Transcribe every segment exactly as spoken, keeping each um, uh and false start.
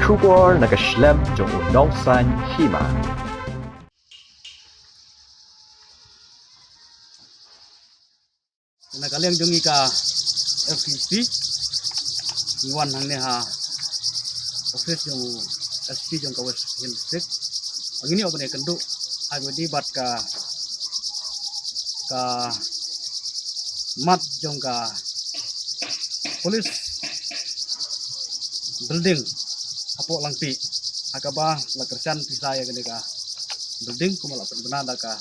Khubor na ka shlem jong u nongsan hima. Na ka liang jong ngi ka F P S P, ngi wan hangne ha office jong u S P jong ka West Jaintia Hills District. Ngi ïoh ban ïakynduh ha kaba ïadei bad ka, ka mat jong ka police building hapoh Langpih, ha kaba la kyrshan pisa ïa kane ka building kumba la pynbna da ka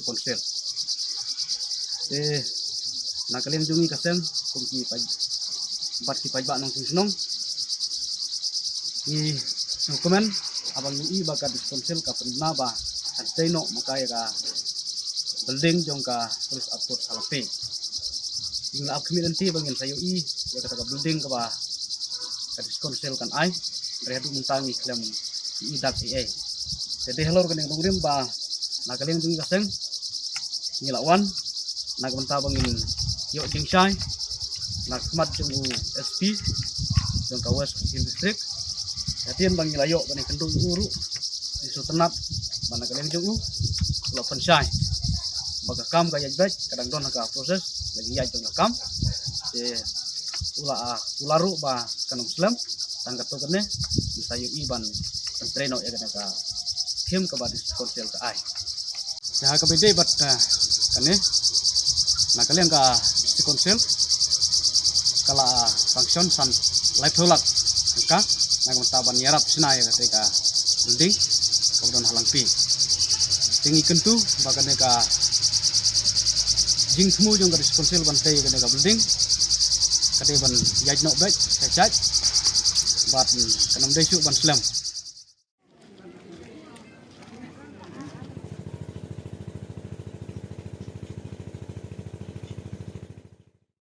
council. Te na ka liang jong ngi ka seng kum ki paid, bad ki paidbah nongshong shnong, ngi sngewkmen haba ngi i ba ka District Council ka pynbna ba kan trei noh ma ka ïa ka building jong ka police outpost ha Langpih. Ngi la ap khmih lynti ba ngin sa ïohi ïa kata ka building kaba ka District Council kan ai. Hynrei haduh mynta ngi khlem i dak ei ei. Te dei halor kane ka nongrim ba na ka liang jong ngi ka seng ngi la wan na ka bynta ba ngin ïoh jingshai na khmat jong u S P jong ka West Jaintia Hills District. Hadien ba ngi la ïoh ban ïakynduh ïa u ruh, ngi sngewtynnat ba na ka liang jong u, u la pynshai ba ka kam ka ïaid beit, ka dang don ha ka process, la ïaid jong ka kam. Te u la, u la ruh ba kan ym slem, tang katto katne ngi sa ïohi ban pyntrei noh ïa kane ka scheme kaba District Council ka ai. Te ha kaba ïadei bad, eh, kane, na ka liang ka District Council ka la sanction san laiphew lak tyngka na ka bynta ban ïarap shna ïa kata ka building kaba don ha Langpih. Te ngi kyntu ba kane ka jingthmu jong ka District Council ban tei ïa kane ka building ka dei ban ïaid noh beit, shait shait, bad, mm, kan ym dei shuh ban slem.